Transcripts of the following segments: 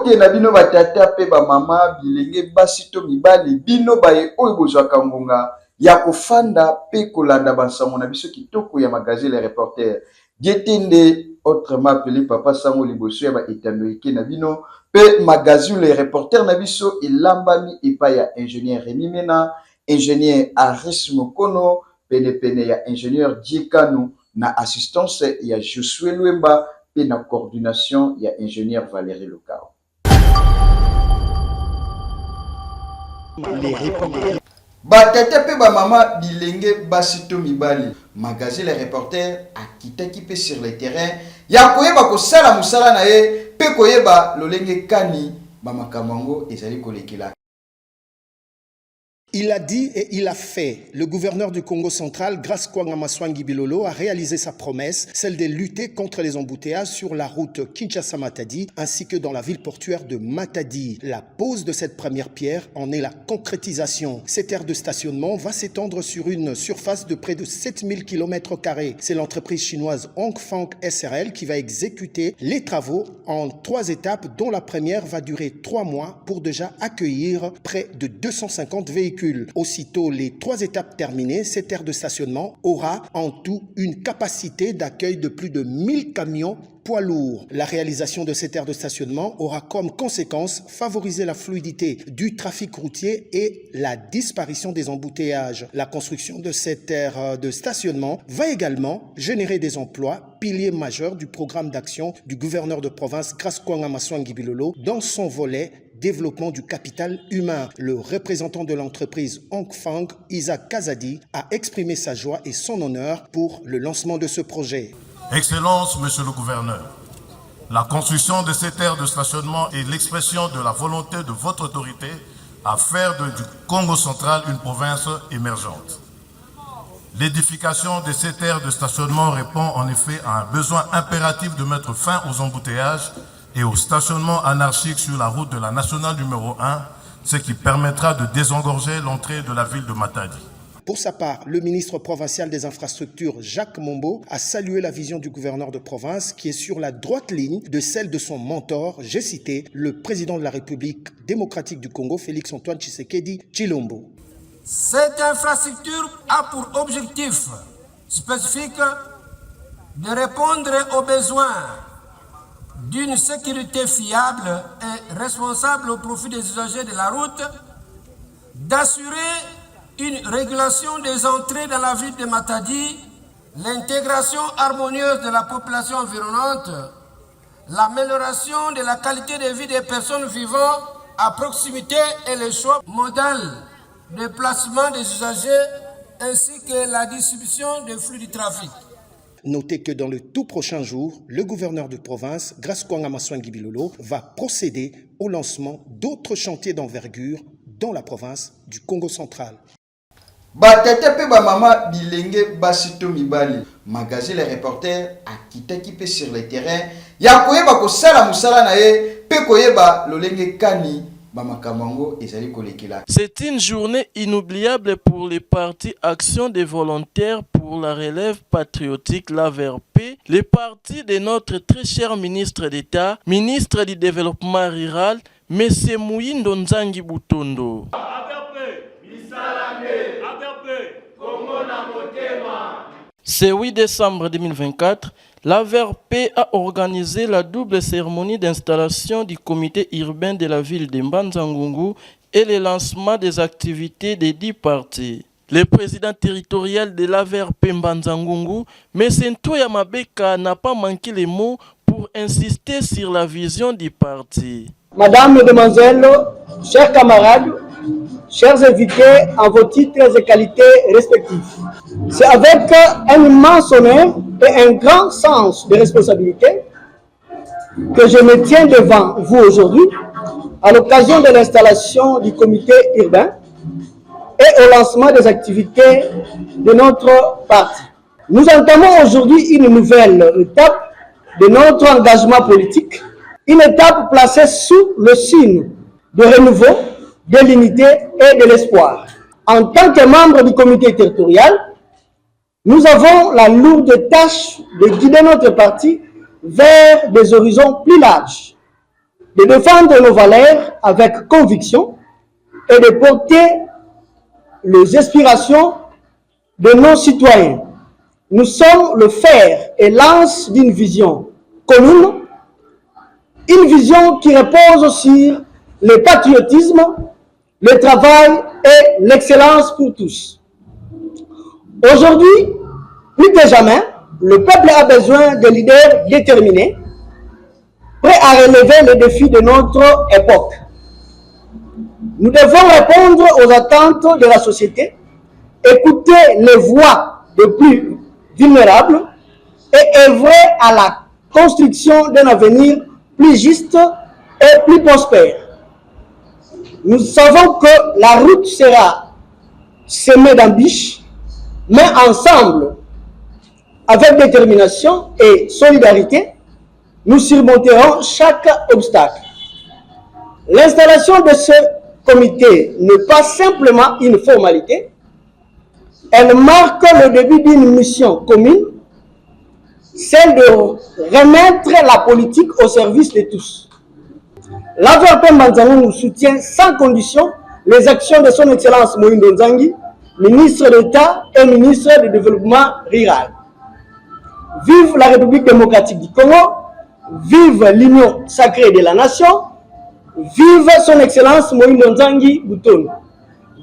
Mbote na bino ba tata pe ba mama, bilenge basi to mibali, bino baye oyo bozwaka ngonga ya kofanda pe kolanda ba nsango na biso kitoko ya magazine Le Reporter. Dietende, autrement appele Papa Sango liboso ya ba etando eke na bino pe magazine Le Reporter na biso elambami epai ya ingenieur Remy Mena, ingenieur Aris Mokono, pene pene ya ingenieur Dieu Kanu na assistance ya Josue Luemba pe na coordination ya ingenieur Valerie Lukao. Ba tata pe ba mama, bilenge basi to mibali, magazine Le Reporter akitaki pe sur le terrain ya koyeba kosala mosala na ye pe koyeba lolenge kani ba makambo yango ezali kolekela. Il a dit et il a fait. Le gouverneur du Congo central, Grâce Kwanga Maswangi Bilolo, a réalisé sa promesse, celle de lutter contre les embouteillages sur la route Kinshasa-Matadi ainsi que dans la ville portuaire de Matadi. La pose de cette première pierre en est la concrétisation. Cette aire de stationnement va s'étendre sur une surface de près de 7000 km. C'est l'entreprise chinoise Hongfang SRL qui va exécuter les travaux en trois étapes dont la première va durer trois mois pour déjà accueillir près de 250 véhicules. Aussitôt les trois étapes terminées, cette aire de stationnement aura en tout une capacité d'accueil de plus de 1000 camions poids lourds. La réalisation de cette aire de stationnement aura comme conséquence favoriser la fluidité du trafic routier et la disparition des embouteillages. La construction de cette aire de stationnement va également générer des emplois, pilier majeur du programme d'action du gouverneur de province Grâce Kwanga Maswangi Bilolo dans son volet développement du capital humain. Le représentant de l'entreprise Hongfang, Isaac Kazadi, a exprimé sa joie et son honneur pour le lancement de ce projet. Excellence, Monsieur le Gouverneur, la construction de cette aire de stationnement est l'expression de la volonté de votre autorité à faire du Congo central une province émergente. L'édification de cette aire de stationnement répond en effet à un besoin impératif de mettre fin aux embouteillages et au stationnement anarchique sur la route de la nationale numéro 1, ce qui permettra de désengorger l'entrée de la ville de Matadi. Pour sa part, le ministre provincial des Infrastructures, Jacques Mombo, a salué la vision du gouverneur de province qui est sur la droite ligne de celle de son mentor, j'ai cité, le président de la République démocratique du Congo, Félix-Antoine Tshisekedi Tshilombo. Cette infrastructure a pour objectif spécifique de répondre aux besoins d'une sécurité fiable et responsable au profit des usagers de la route, d'assurer une régulation des entrées dans la ville de Matadi, l'intégration harmonieuse de la population environnante, l'amélioration de la qualité de vie des personnes vivant à proximité et le choix modal de placement des usagers ainsi que la distribution des flux du trafic. Notez que dans le tout prochain jour, le gouverneur de province, Grâce Kwanga Maswangi Bilolo, va procéder au lancement d'autres chantiers d'envergure dans la province du Congo central. Ba tata pe ba mama, bilenge basi to mibali, magazine Le Reporter akitaki pe sur le terrain ya koyeba kosala mosala na ye pe koyeba lolenge kani ba makambo yango ezali kolekela. C'est une journée inoubliable pour le parti Action des volontaires pour la relève patriotique, l'AVRP, le parti de notre très cher ministre d'État, ministre du Développement rural, Monsieur Muyindo Nzangi Butondo. Ce 8 décembre 2024, l'AVRP a organisé la double cérémonie d'installation du comité urbain de la ville de Mbanza-Ngungu et le lancement des activités des 10 partis. Le président territorial de l'AVRP Mbanza-Ngungu, M. Ntoya Mabeka, n'a pas manqué les mots pour insister sur la vision du parti. Madame, Mesdemoiselles, chers camarades, chers invités en vos titres et qualités respectifs, c'est avec un immense honneur et un grand sens de responsabilité que je me tiens devant vous aujourd'hui à l'occasion de l'installation du comité urbain et au lancement des activités de notre parti. Nous entamons aujourd'hui une nouvelle étape de notre engagement politique, une étape placée sous le signe de renouveau, de l'unité et de l'espoir. En tant que membre du comité territorial, nous avons la lourde tâche de guider notre parti vers des horizons plus larges, de défendre nos valeurs avec conviction et de porter les aspirations de nos citoyens. Nous sommes le fer et lance d'une vision commune, une vision qui repose sur le patriotisme, le travail et l'excellence pour tous. Aujourd'hui, plus que jamais, le peuple a besoin de leaders déterminés, prêts à relever les défis de notre époque. Nous devons répondre aux attentes de la société, écouter les voix des plus vulnérables et œuvrer à la construction d'un avenir plus juste et plus prospère. Nous savons que la route sera semée d'embûches, mais ensemble, avec détermination et solidarité, nous surmonterons chaque obstacle. L'installation de ce comité n'est pas simplement une formalité, elle marque le début d'une mission commune, celle de remettre la politique au service de tous. L'AVRP Mbanza-Ngungu soutient sans condition les actions de son Excellence Muhindo Nzangi, ministre d'État et ministre du Développement rural. Vive la République démocratique du Congo, vive l'Union sacrée de la nation, vive son Excellence Muhindo Nzangi Butono,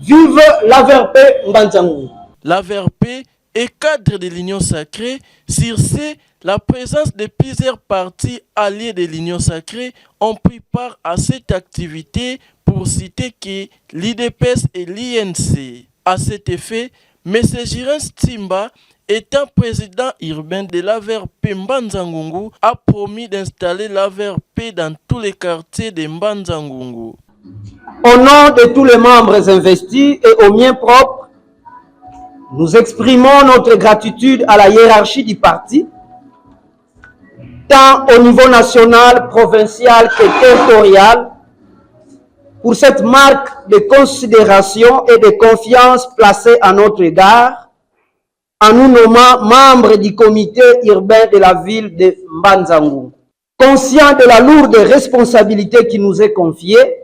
vive l'AVRP Mbanza-Ngungu. L'AVRP est cadre de l'Union sacrée. Sur ce, la présence de plusieurs partis alliés de l'Union sacrée ont pris part à cette activité, pour citer que l'UDPS et l'INC. À cet effet, M. Girens Timba, étant président urbain de l'AVRP Mbanza-Ngungu, a promis d'installer l'AVRP dans tous les quartiers de Mbanza-Ngungu. Au nom de tous les membres investis et au mien propre, nous exprimons notre gratitude à la hiérarchie du parti, tant au niveau national, provincial que territorial, pour cette marque de considération et de confiance placée à notre égard, en nous nommant membres du comité urbain de la ville de Mbanza-Ngungu. Conscient de la lourde responsabilité qui nous est confiée,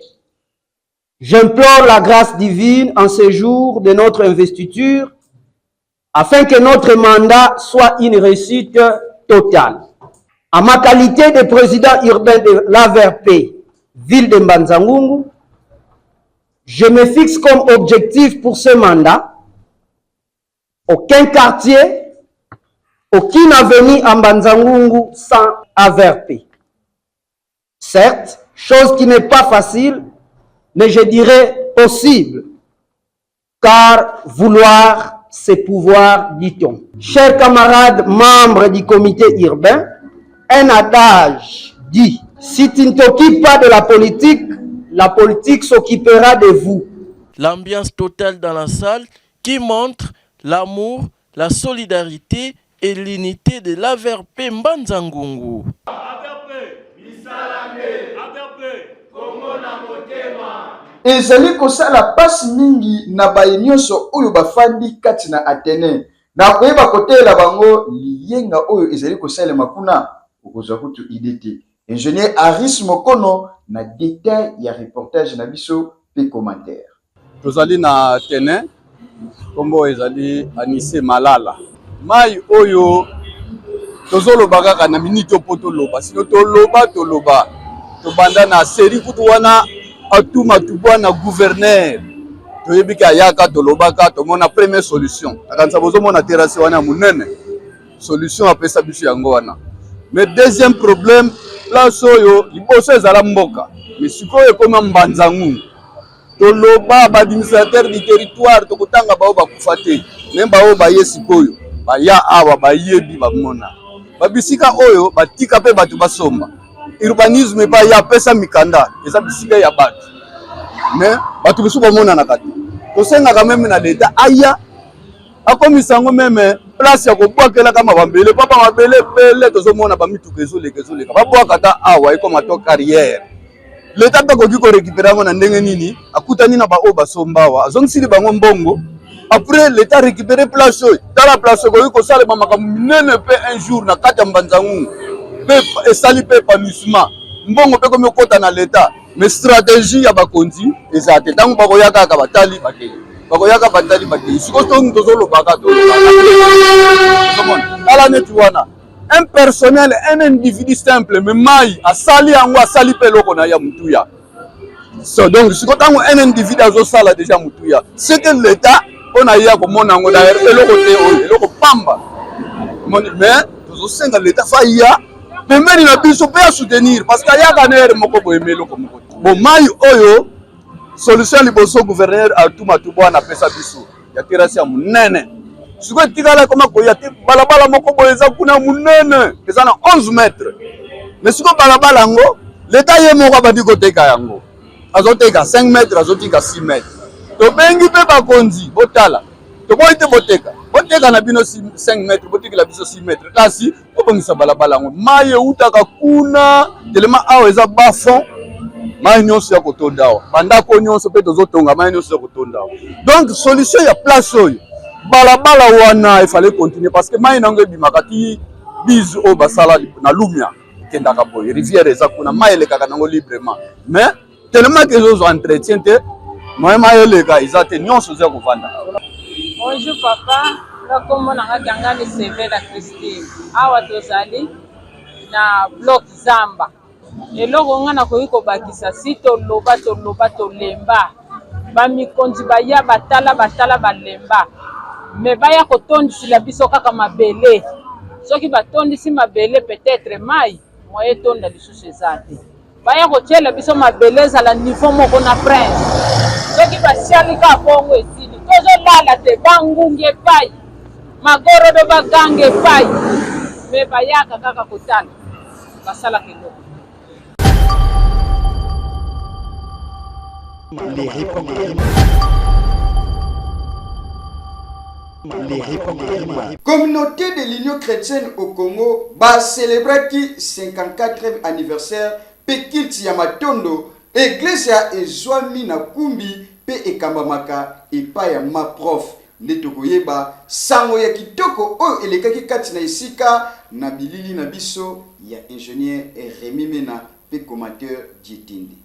j'implore la grâce divine en ce jour de notre investiture, afin que notre mandat soit une réussite totale. En ma qualité de président urbain de l'AVRP, ville de Mbanza-Ngungu, je me fixe comme objectif pour ce mandat aucun quartier, aucune avenue en Mbanza-Ngungu sans AVRP. Certes, chose qui n'est pas facile, mais je dirais possible, car vouloir, c'est pouvoir, dit-on. Chers camarades membres du comité urbain, un adage dit, si tu ne t'occupes pas de la politique, la politique s'occupera de vous. L'ambiance totale dans la salle qui montre l'amour, la solidarité et l'unité de l'AVRP Mbanza-Ngungu. Ezali kosala pasi mingi na baye nyonso oyo bafandi kati na Atene, na koyeba kotelela bango liyenga oyo ezali kosalema kuna, okozwa kutu idee te. Ingenieur Aris Mokono na detail ya reportage na biso pe commentaire. Tozali na Atene, kombo ezali Anise Malala. Mai oyo tozoloba kaka na minute oyo po toloba, sino toloba toloba tobanda na série kutu wana atuma tubwa na gouverneur toyebi ke ayaka tolobaka tomona première solution akanisa bozomona terrasse wana ya monene solution apesa biso yango wana. Mais deuxième problème, place oyo liboso ezala mboka mais sikoyo ekoma Mbanza Ngungu. Toloba ba administrateur du territoire tokotanga bao bakufa te, me bao baye sikoyo baya awa bayebi bamona babisika oyo batika mpe bato basomba urbanisme epai ya apesa mikanda eza bisika ya bato me bato mosusu bamonanaka te. Tosengaka meme na leta aya akomisa yango meme place ya kobwakelaka mabambele papa mabele ebele tozomona bamituka ezoleka ezoleka babwaka ata awa ekoma to carrière. Leta mpe akoki korekipere yango na ndenge nini? Akutani na baoyo basomba awa, azongisili bango mbongo. Après leta récupere place oyo, tala place ekoki kosalema makambo minene mpe un jour na kati ya Mbanza-Ngungu mpe esali mpe épanouissement. Mbongo mpe ekomi okota na leta, mais stratégie ya bakonzi eza te. Ntango bakoya kaka batali bakei, bakoyaka batali bakei. Sikoyo ntongo tozolobaka tolobaka, ozomona tala neti wana un personnel, un individu simple, mais mai asali yango, asali mpe eloko na ye ya motuya. So donc sikoyo ntango un individu azosala deja motuya, ce que l'État mpo na ye akomona yango d'ailleurs eloko te, oyo eloko pamba moni. Mais tozosenga l'État fa ya pembeni na biso mpe asoutenir, parce que ayaka na ere moko boye, me eloko moko te. Bon, mai oyo, solution liboso, gouverneur Atou Matubuana apesa biso ya terrasse ya monene. Sikoyo etikala ekoma koya te. Balabala moko boye eza kuna monene, eza na 11 mètre, mais sikoyo balabala yango, leta ye moko abandi koteka yango, azoteka 5 mètre, azotika 6 mètre. Tobengi mpe bakonzi, botala, toboyi te, boteka, boteka na bino 5 mètre, botikela biso 6 mètre, kasi bobongisa balabala yango. Mai eutaka kuna telema, awa eza bas fond, mai nyonso ya kotonda awa, bandako nyonso mpe tozotonga, mai nyonso ya kotonda awa. Donc solution ya place oyo, balabala wana efale continuer, parce que mai nango ebimaka ti bise oyo basala na Lumia, ekendaka boye, rivière eza kuna, mai elekaka nango librement. Mais tellement ke ezozwa entretien te, moyen mai eleka eza te, nyonso eza kovanda. Bonjour papa, nga kombo na nga Kiangani Sevela Christine. Awa tozali na bloc Zamba. Eloko nga nakoki kobakisa, si toloba toloba tolemba, bamikonzi baya batala batala balemba, me baya kotondisila biso kaka mabele. Soki batondisi mabele, peut-être mai moye etonda lisusu eza te. Baya kotiela biso mabele ezala niveau moko na Prince. Soki basiali kaka bongo, esili. Tozolala te, bangungi epai, magorodo baganga epai, me bayaka kaka kotala, basalaka eloko. Les reporters. Les reporters. Communauté de l'Union chrétienne au Congo bacélébraki 54e anniversaire mpe culte ya matondo. Eglise ezwami na Kumbi mpe ekambamaka epai ya maprof. Nde tokoyeba sango ya kitoko oyo elekaki kati na esika na bilili na biso ya ingénieur Rémi Mena mpe commentateur Dietende.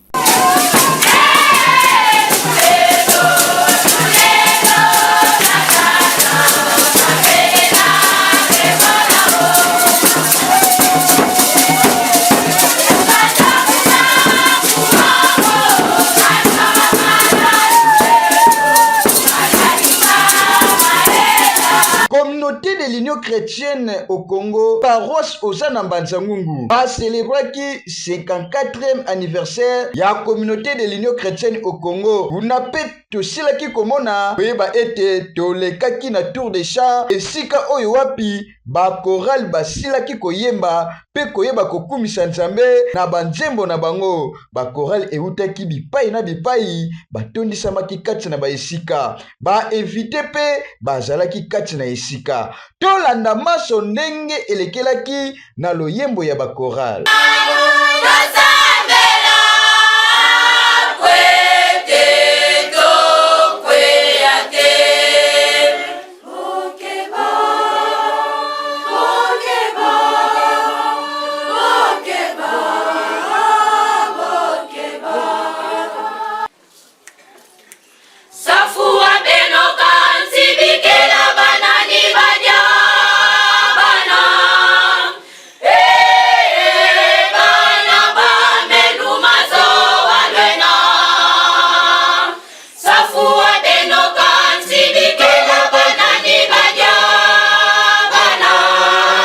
Communauté de l'Union chrétienne au Congo, paroisse Ozana Mbanza-Ngungu, bacélébraki 54e anniversaire ya Communauté de l'Union chrétienne au Congo. Kuna mpe tosilaki komona koyeba ete tolekaki na tour de char, esika oyo wapi bakorale basilaki koyemba mpe koyeba kokumisa Nzambe na banzembo na bango. Bakorale eutaki bipai na bipai, batondisamaki kati na baesika, bainvite mpe bazalaki kati na esika. Tolanda maso ndenge elekelaki na loyembo ya bakorale. Safuwa benoka nsibikela banani badia bana Eh, bana bamelumazo walwena. Safuwa benoka nsibikela banani badia bana.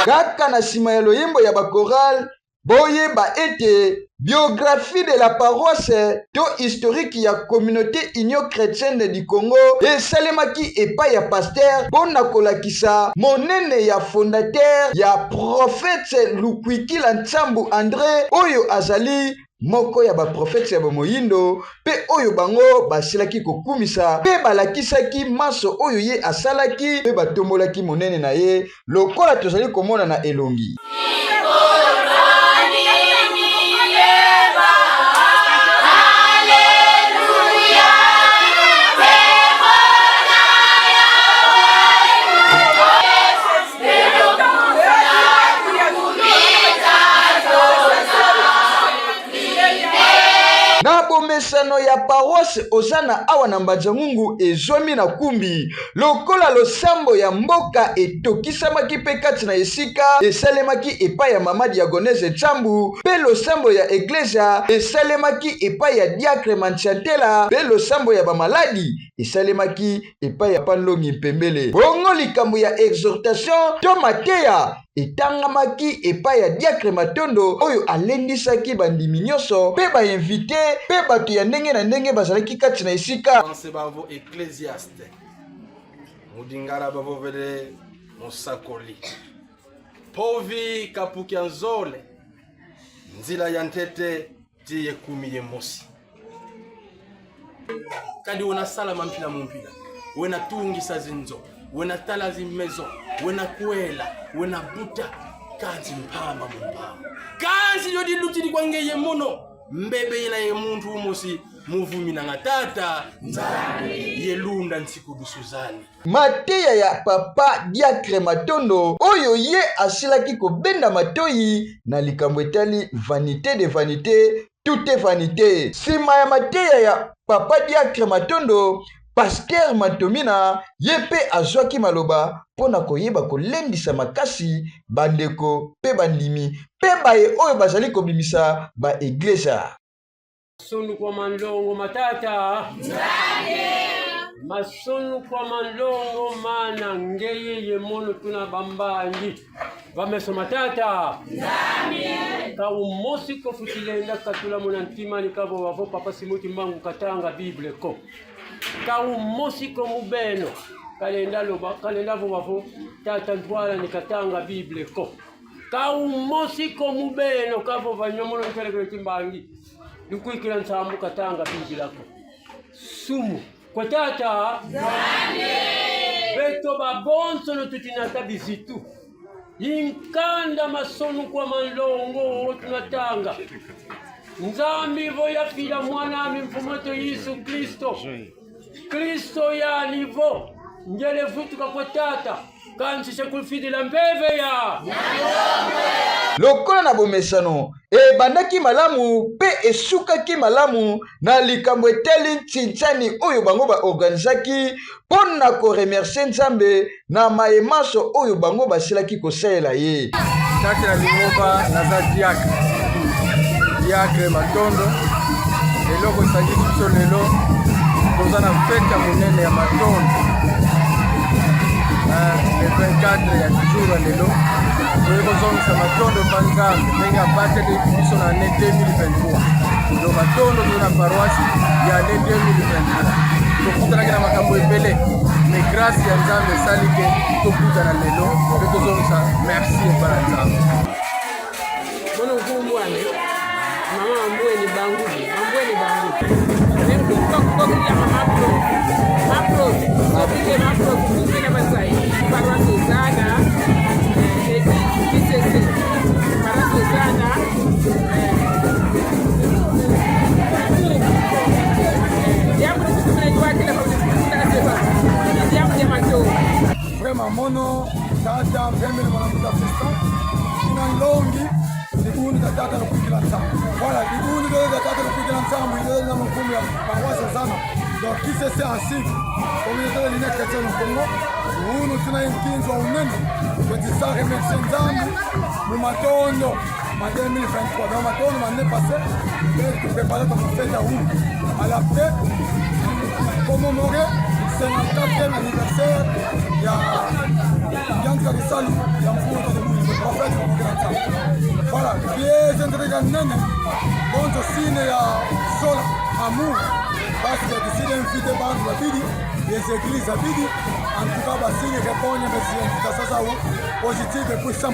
Kaka na nsima ya loyembo ya bakorale, boyeba ete biographie de la paroisse to historique ya Communauté Union chrétienne du Congo esalemaki epai ya pasteur mpo na kolakisa monene ya fondateur ya prophète Lukwikila Nsambu André, oyo azali moko ya baprofete ya bamoyindo mpe oyo bango basilaki kokumisa mpe balakisaki manso oyo ye asalaki mpe batombolaki monene na ye lokola tozali komona na elongi. paroisse Ozana awa na Mbanza-Ngungu ezwami na Kumbi. Lokola losambo ya mboka etokisamaki mpe kati na esika esalemaki epai ya mama Diagonese Tsambu, mpe losambo ya eglezia esalemaki epai ya diacre Mantiantela, mpe losambo ya bamaladi esalemaki epai ya Panlongi Mpembele. Bongo likambo ya exhortation to mateya etangamaki epai ya diacre Matondo oyo alendisaki bandimi nyonso mpe ba invites mpe bato ya ndenge na ndenge bazalaki kati na esika. Bonse bavo Ecclesiaste mudingala bavovele mosakoli povi kapukia nzole nzila ya ntete ti yekumi ye mosi kadi wena sala mampila mumpila wena tungisa zinzo wena tala zimezo wena kwela wena buta kanzi mpamba mumpamba kanzi yo dilutili kwangeye mono mbebe yena ye muntu umosi muvumi nanga tata nzambe yelunda nsikudu suzani. Mateya ya Papa Diacre Matondo oyo ye asilaki kobenda matoyi na likambo etali vanite de vanite, tout est vanite. Sima ya mateya ya Papa Diacre Matondo, Pasteur Matomina ye mpe azwaki maloba mpo na koyeba kolendisa makasi bandeko mpe bandimi mpe baye oyo bazali kobimisa ba eglezia. Masunu kwa manlongo matata masunu kwa manlongo mana ngeye ye mono tuna bambangi vameso matata kaumosi kofutilenda katula mona ntimani kavo wavo papa simuti mbangu katanga bible ko kaumosi ko mubeno kalenda loba kalenda vo wavo tata ntwala ni katanga bible ko kaumosi ko mubeno kavo vanyomono ntelekele timbangi Nikuikila nsambu katanga bibilako sumu kwa tata beto babonso notutinata bizitu inkanda masonu kwa manlongo otunatanga nzambi vo yafila mwanami mfumoto Yesu Kristo Kristo yalivo ngele vutuka kwa tata kansise kufidila mbeve ya Lokola na bomesano, ebandaki malamu mpe esukaki malamu na likambo etali ntintsani oyo bango ba organizaki mpo na ko remercier Nzambe na maye manso oyo bango basilaki kosalela ye. Kati na lingomba naza diacre, diacre Matondo. Eloko esangisi biso lelo, toza na fete ya monene ya Matondo le 24 ya jour ya lelo. Toyei kozongisa matondo mpa Nzambe ndenge abateli biso na année 2023. Donc matondo toza na paroisse ya année 2023, tokutanaki na makambo ebele, mais grâce ya Nzambe esali ke tokutana lelo mpe tozongisa merci epa na Nzambe. Bono nkumbwane mama mambweni bangubi mambweni bangubi nenkumbakubakila mama pro mapro obike mapro kukumina basai paroisse Ozana église PCC paroisse Ozana Vraiment mono tata mpembele mwanamuta fiston ina longi libundu ta tata lokuikila nsambo voilà libundu to ta tata lokuikila nsambo izo na mokumu ya paroisse Ozana donc qui se en cycle communauté de l'union chrétienne au Congo unu tuna inkinzo unene twetisa remercier Nzambi mu matondo ma 2023 donc matondo ma année passée mpe topréparé ton fête ya unu à la paix commémorer 54e anniversaire ya Bianca Lusalu ya mfumu toto le prophète Mokela Nzambe. Voilà, piège ntrega nene bonzo sine ya sola amour parce que décide invité bantu babidi les églises abidi en tout cas basine répondre mais invitation ça ou positive et puis 100%.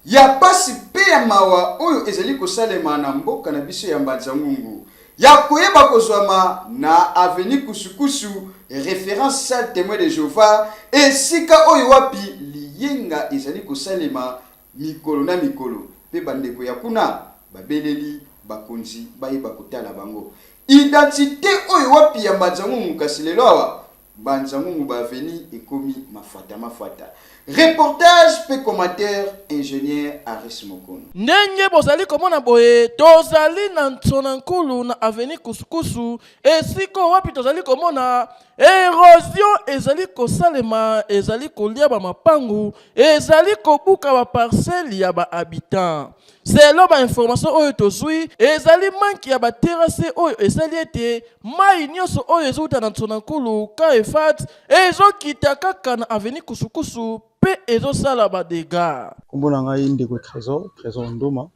Ya pasi pe ya mawa oyo ezali kosalema na mboka na biso ya Mbanza-Ngungu, ya koyeba kozwama na avenue Kusukusu, reference salle Temoins de Jehovah, esika oyo wapi liyenga ezali kosalema mikolo na mikolo, pe bandeko ya kuna babeleli bakonzi bayeba kotala bango. Identite oyo wapi ya Mbanza-Ngungu kasi lelo awa? Mbanza ngungu ba avenue ekomi mafuata mafuata. Reportage pe commentaire ingenieur Aris Mokono. Ndenge bozali komona boye, tozali na Nsona-Nkulu na avenue Kusukusu, esika oyo wapi tozali komona erosion ezali kosalema, ezali kolia ba mapangu, ezali kobuka ba parcelles ya ba habitants. Selon ba informations oyo tozui, ezali manque ya ba terrasses oyo esali ete mayi nionso oyo ezowuta na Nsona-Nkulu, Camp Efat, ezokita kaka na avenue Kusukusu mpe ezosala ba degats. Kombo na ngai ndeko Tresor, Tresor Ndoma.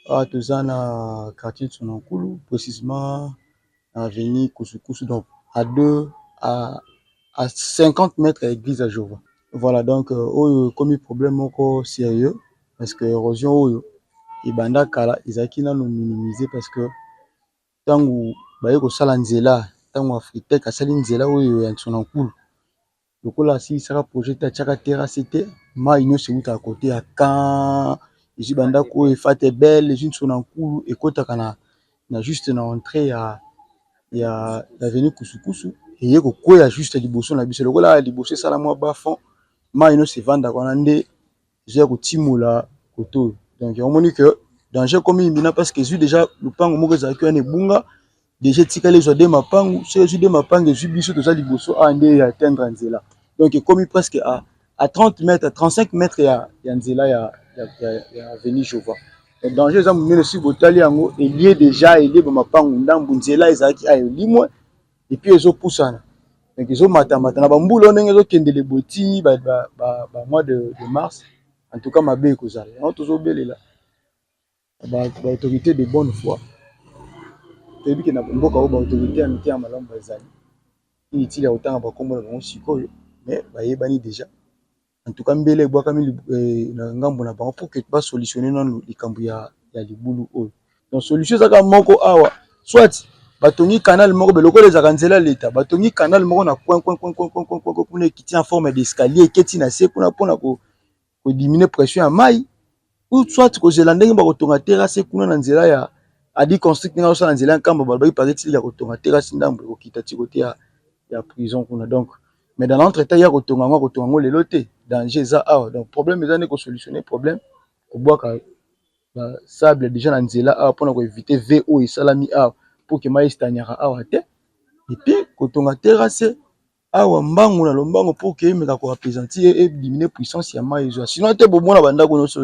Awa toza na quartier Nsona-Nkulu, precisement na avenue Kusukusu, donc à deux à à 50 mètres ya église ya Jova. Voilà donc oyo ekomi problème moko sérieux parce que érosion oyo ebanda kala ezalaki nanu minimise parce que ntango baye kosala nzela, ntango Afritec asali nzela oyo ya Nsona-Nkulu, lokola asilisaka projet te, atiaka terrasse te, mayi nyonso eutaka kote ya camp, ezwi bandako oyo Efate Belle, ezwi Nsona-Nkulu, ekotaka na na juste na entrée ya ya avenue Kusukusu, eye kokweya juste liboso na biso. Lokola liboso esala mwa bas fond, mayi nyonso evandaka wana nde ezoya kotimola kote oyo. Donc omoni que danger ekomi imminent parce que ezwi déjà lopango moko ezalaki wana ebunga déjà, etikali ezwa de mapangu. Soki ezwi de mapangu, ezwi biso toza liboso awa nde ya atteindre nzela. Donc ekomi presque à 30 mètres, 35 mètres ya nzela ya avenue Jova. Donc danger eza monene. Soki botali yango, elie déjà, elie bamapangu ndambu. Nzela ezalaki awa elimwe et puis ezopusana, donc ezomatamata na bambula oyo ndenge ezokendele boye ti ba mois de mars. En tout cas mabe ekozala. Yango tozobelela ba autorité de bonne foi. Toyebi ke na mboka oyo ba autorité ya mitema malamu bazali, inutile ya kotanga bakombo na bango sikoyo, mais bayebani déjà. En tout cas mbele ebwakami na ngambo na bango pour que basolutionne nanu likambo ya libulu oyo. Donc solution ezaka moko awa: soit batongi canal moko be lokola ezalaka nzela leta, batongi canal moko na coin coin coin coin coin coin coin kuna, ekiti en forme d'escalier, eketi na se kuna mpona kodiminuer pression ya mai, ou soit kozela ndenge bakotonga terrasse kuna na nzela ya Adi Construct, ndenge azosala nzela ya Nkamba. Balobaki paraît-il ya kotonga terrasse ndambo ekokita ti kote ya prison kuna. Donc mais dans l'entretemps ya kotonga yango, akotonga yango lelo te, danger eza awa. Donc problème eza nde kosolutionner problème, kobwaka basable déjà na nzela awa mpona koéviter v oyo esalami awa pour ke mai estagnaka awa te, et puis kotonga terrasse awa mbangu na lombango pour ke emeka koappesantir, ediminuer puissance ya mai ezwa. Sinon te, bomona bandako nyonso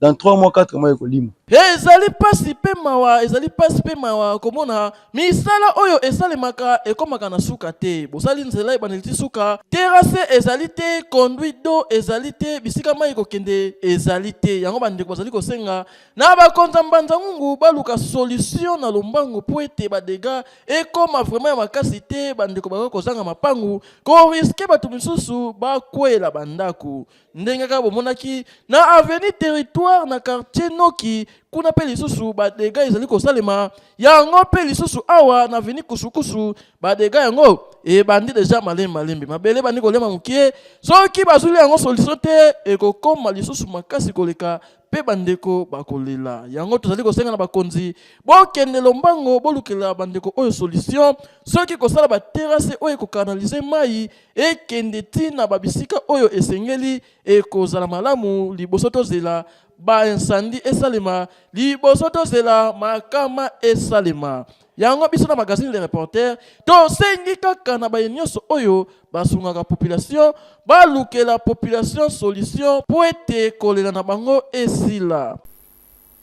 dans 3 mois, 4 mois ekolima. Ezali mpasi mpe mawa, ezali mpasi mpe mawa komona misala oyo esalemaka ekomaka na suka te. Bosali nzela ebandeli ti suka, terrasse ezali te, conduit d'eau ezali te, bisika mai kokende ezali te. Yango bandeko bazali kosenga na bakonzi ya Mbanza Ngungu baluka solution na lombangu mpo ete badégâts ekoma vraiment ya makasi te. Bandeko bakoki kozanga mapangu, korisquer bato misusu bakwela bandako, ndenge kaka bomonaki na avenue Territoire na quartier Noki kuna mpe lisusu badégâts ezali kosalema. Yango mpe lisusu awa na avenue Kusukusu badégâts yango ebandi déjà malembe malembe, mabele ebandi kolema mokie. Soki bazwili yango solution te, ekokoma lisusu makasi koleka mpe bandeko bakolela. Yango tozali kosenga na bakonzi, bokende lombango, bolukela bandeko oyo solution. Soki kosala baterrasse oyo ekokanaliser mai ekende ntina babisika oyo esengeli, ekozala malamu. Liboso tozela baincendie esalema, liboso tozela makama esalema. Yango biso na magazine Le Reporter tosengi kaka na baye nyonso oyo basungaka population, balukela population solution mpo ete kolela na bango esila.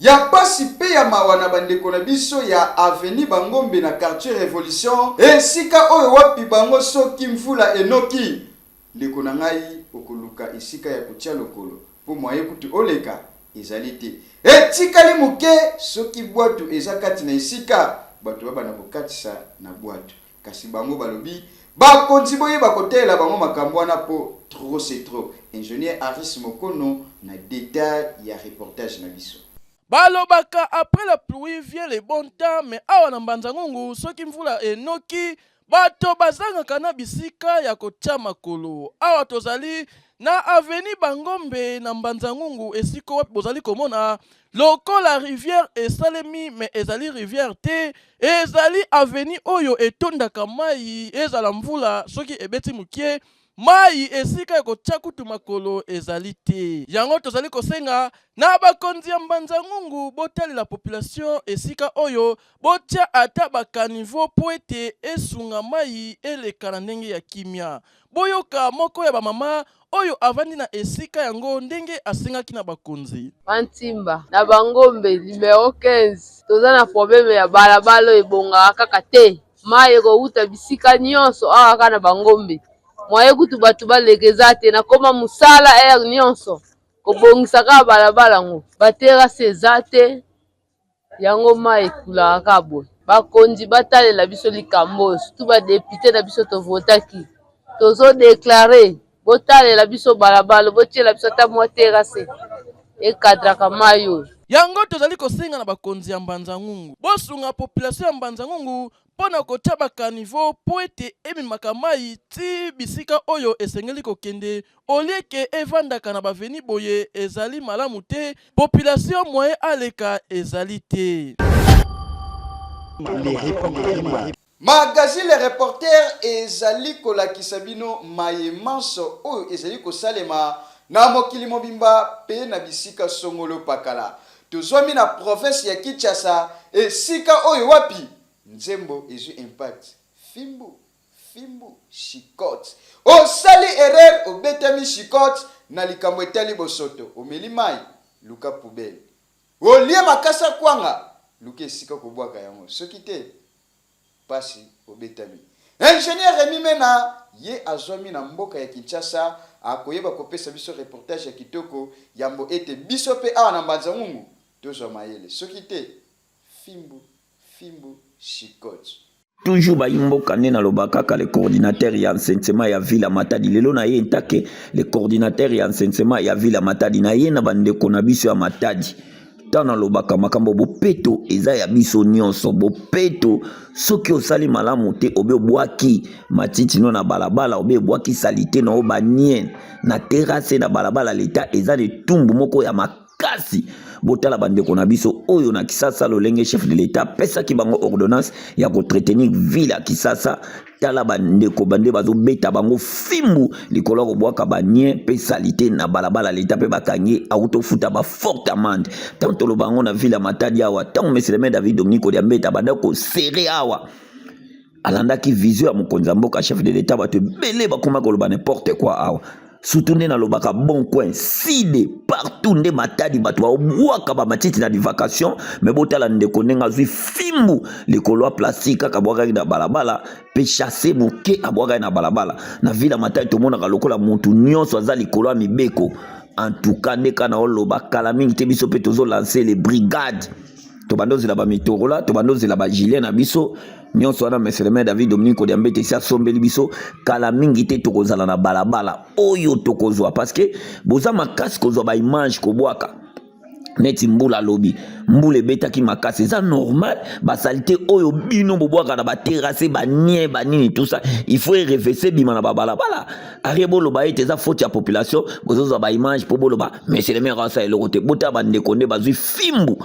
Ya pasi mpe ya mawa na bandeko na biso ya avenue Bangombe na quartier Révolution, esika oyo wapi bango soki mvula enoki, ndeko na ngai, okoluka esika ya kotia lokolo mpo mwaye kutu oleka ezali te. Etikali moke, soki bwatu eza kati na esika bato babanda kokatisa na bwatu. Kasi bango balobi bakonzi boyeba kotelela bango makambo wana mpo trop c'est trop. Ingénieur Aris Mokono na détail ya reportage na biso. Balobaka après la pluie vient le bon temps, mais awa na Mbanza Ngungu soki mvula enoki. Bato bazangaka na bisika ya kotia makolo. Awa tozali na avenue Bangombe na Mbanza-Ngungu esika wapi bozali komona lokola rivière esalemi mais ezali rivière te, ezali avenue oyo etondaka mayi ezala mvula soki ebeti mokie Mayi esika ya kotia kutu makolo ezali te. Yango tozali kosenga na bakonzi ya Mbanza Ngungu botalela population esika oyo botia ata ba caniveaux po ete esunga mayi eleka na ndenge ya kimia. Boyoka moko ya ba mama oyo avandi na esika yango ndenge asengaki na bakonzi. Mantimba na Bangombe numero 15 toza na problème ya balabala oyo ebongaka kaka te. Mayi ekowuta bisika nionso awa kaka na ba ngombe moyen kutu batu baleka eza te nakoma musala heure nionso kobongisa kaka balabala yango ba terrasse eza te yango mayi ekulaka kaka boye bakonzi batalela biso likambo oyo surtout ba depute na biso tovotaki tozo declare botalela biso balabala botiela biso ata mwa terrasse ekadraka mayi oyo. Yango tozali kosenga na bakonzi ya Mbanza Ngungu bosunga population ya Mbanza Ngungu mpo na kotia ba caniveaux mpo ete ememaka mayi tii bisika oyo esengeli kokende au lieu que evandaka na b'avenues boye ezali malamu te, population moyen aleka ezali te. Magazine Le Reporter ezali kolakisa bino maye manso oyo ezali kosalema na mokili mobimba pe na bisika songolo pakala. Tozwami na province ya Kinshasa, esika oyo wapi nzembo ezwi impact fimbu fimbu chicotte. Osali erreur obetami chicotte na likambo etali bosoto, omeli mayi, luka poubelle. Olie makasa kwanga, luka esika okobwaka yango, soki te pasi obetami. Ingenieur Remy Mena ye azwami na mboka ya Kinshasa akoyeba kopesa biso reportage ya kitoko yambo ete biso pe awa na Mbanza Ngungu tozwa mayele soki te fimbu fimbu chicotte. Toujours bayi mboka nde naloba kaka le coordinateur ya enseignement ya ville ya Matadi lelo na ye ntake le coordinateur ya enseignement ya ville ya Matadi na ye na bandeko na biso ya Matadi ntango nalobaka makambo bopeto eza ya biso nyonso bopeto soki osali malamu te obe obwaki matiti no na balabala obe ebwaki salite na yo banie na terase na balabala leta eza na etumbu moko ya makasi kasi botala bandeko na biso oyo na kisasa lolenge chef de l'etat apesaki bango ordonnance ya koentretenir ville ya kisasa tala bandeko bande bazobeta bango fimbu likolo ya kobwaka banie mpe salite na balabala leta mpe bakangi auti ofuta ba forte amende ntango toloba yango na ville ya matadi awa ntango monsieur le maire david dominique odiambeta abanda kosere awa alandaki vision ya mokonzi ya mboka chef de l'etat bato ebele bakoma koloba n'importe quoi awa surtout nde nalobaka bon coin side partout nde matadi bato babwaka bamatiti na divacation me botala ndeko ndenge azwi fimbu likolo ya plastique kaka abwakaki na balabala mpe chasse moke abwakaki na balabala na ville ya matadi tomonaka lokola motu nyonso aza likolo ya mibeko en tout cas nde kaka naoloba kala mingi te biso mpe tozolanse les brigades tobanda ozela bamitorola tobanda ozela bajulien na biso nyonso wana monsieur le maire david dominique kodiambete esi asombeli biso kala mingi te tokozala na balabala oyo tokozwa parce que boza makasi kozwa baimage kobwaka neti mbula alobi mbula ebetaki makasi eza normal basalite oyo bino bobwaka na baterase banie banini tout ça il faut erevese ebima na babalabala arie boloba ete eza faute ya population bozozwa baimage mpo boloba monsieur le maire asala eloko te botala bandeko nde bazwi fimbu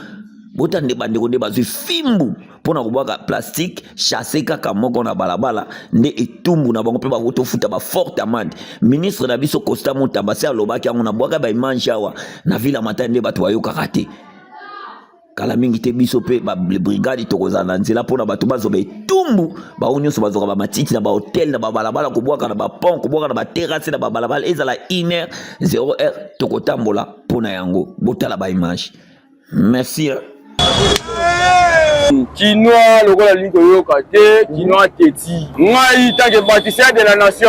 botala nde bandeko nde bazwi fimbu mpo na kobwaka plastique chasse kaka moko na balabala nde etumbu na bango mpe bakotofuta baforte amande ministre na biso costa mutamba se alobaki yango na bwaka baimage awa na ville ya matadi nde bato bayokaka te kala mingi te biso mpe babrigade tokozala na nzela mpona bato bazwa baetumbu bango nyonso bazwaka bamatiti na bahotel na babalabala kobwaka na bapont kobwaka na baterase na babalabala ezala 1 heure 0 heure tokotambola mpo na yango botala baimage merci hein. Kinois lokola alingi koyoka te kinois teti ngai tant que bâtisseur de la nation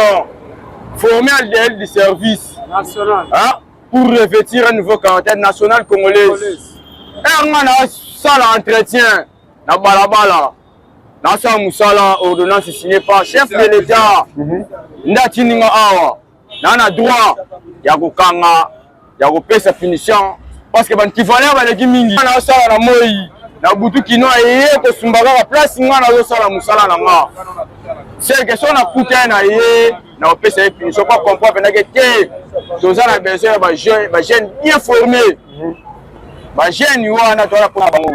formé à l'idéal du service national hein? pour revêtir un nouveau caractère national congolaise heure ngai nasala entretien na balabala nasala mosala ordonnance signée par chef de l'état mhm. nde atindi nga awa naa na droit ya kokanga ya kopesa punition parce que bantivaleur baleki mingi nasala na moi Na butu kino aye kosumba kaka place nga nazosala mosala na nga. C'est que soki nakutani na ye nakopesa ye punition po comprendre mpenza ke te toza na besoin ya ba jeunes bien formés. Ba jeunes wana toza mpona bango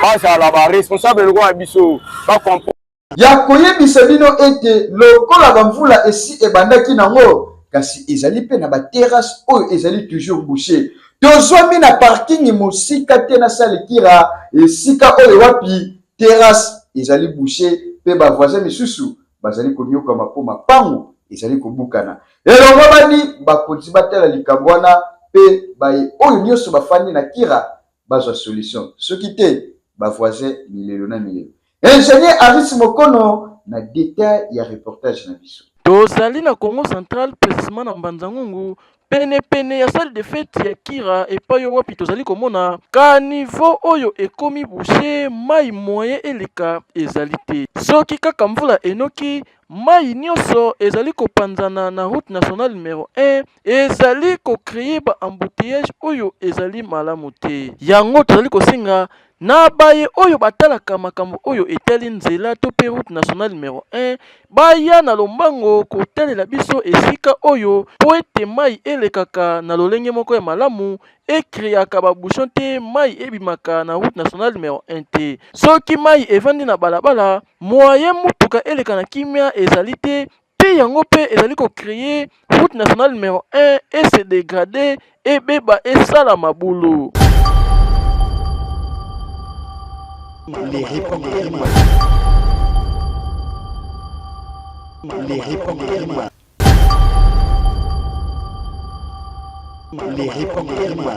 bazala ba responsable lokola biso ba comprendre. Ya koyebisa bino ete lokola ba mvula esi ebandaki nango, kasi ezali pe na ba terrasses oyo ezali toujours bouchees. Tozwami na parking mosika te na salle Kira, esika oyo wapi terrasse ezali bouchee pe ba voisins misusu bazali konyokwama po mapangu ezali kobukana. Elongobani bakonzi batala likambo wana pe baye oyo nionso bafandi na Kira bazwa solution, soki te ba voisins milelo na milelo. Ingenieur Aris Mokono na detail ya reportage na biso. Tozali na Kongo central precisement na Mbanza Ngungu pene pene ya salle de fete ya Kira epai oyo wapi tozali komona caniveau oyo ekomi bouche mayi moyen eleka ezali te soki kaka mvula enoki mayi nionso ezali kopanzana na route nationale numero 1 ezali ko creer ba embouteillages oyo ezali malamu te yango tozali kosenga Na baye oyo batalaka makambo oyo etali nzela to pe route nationale numero 1, baya na lombango kotalela biso esika oyo po ete mayi elekaka na lolenge moko ya malamu, e creaka ba bouchons te, mayi ebimaka na route nationale numero 1 te. Soki mayi evandi na balabala, moyen mutuka eleka na kimia ezali te Mpe yango mpe ezali ko creer route nationale numero 1 e se degrader, ebeba, esala mabulu.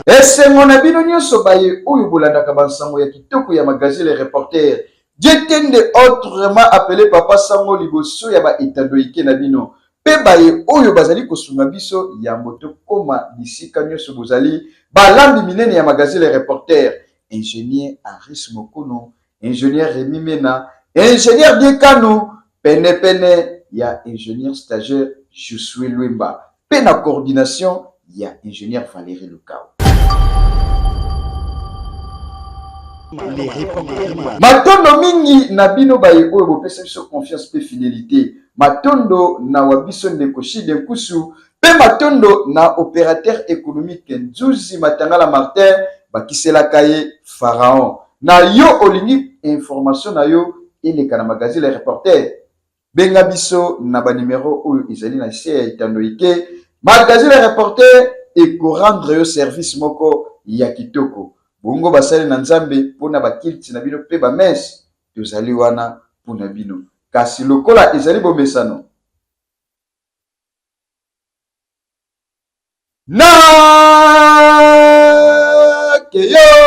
Esengo na bino nyonso baye oyo bolandaka bansango ya kitoko ya magazine Le Reporter. Dietende autrement appele Papa Sango liboso ya ba etando ike na bino pe baye oyo bazali kosunga biso yambo tokoma bisika nyoso bozali balambi minene ya magazine Le Reporter, Ingenieur Aris Mokono, Ingenieur Remy Mena, Ingenieur Diekano, pene pene ya Ingenieur stagiaire Josue Luemba pe na coordination ya Ingenieur Valerie Lukau. Matondo mingi na bino baye oyo bopesa biso confiance pe fidelite. Matondo na wa biso ndeko Shide Nkusu pe matondo na operateur economique Nzuzi Matangala Martin bakiselaka ye Pharaon. Na yo olingi information na yo eleka na magazine Le Reporter? Benga biso na ba numero oyo ezali na se ya etando ike. Magazine Le Reporter eko rendre yo service moko ya kitoko. Bongo basali na Nzambe pona ba cultes na bino pe ba messe, tozali wana pona bino. Kasi lokola ezali bomesano, na keyo!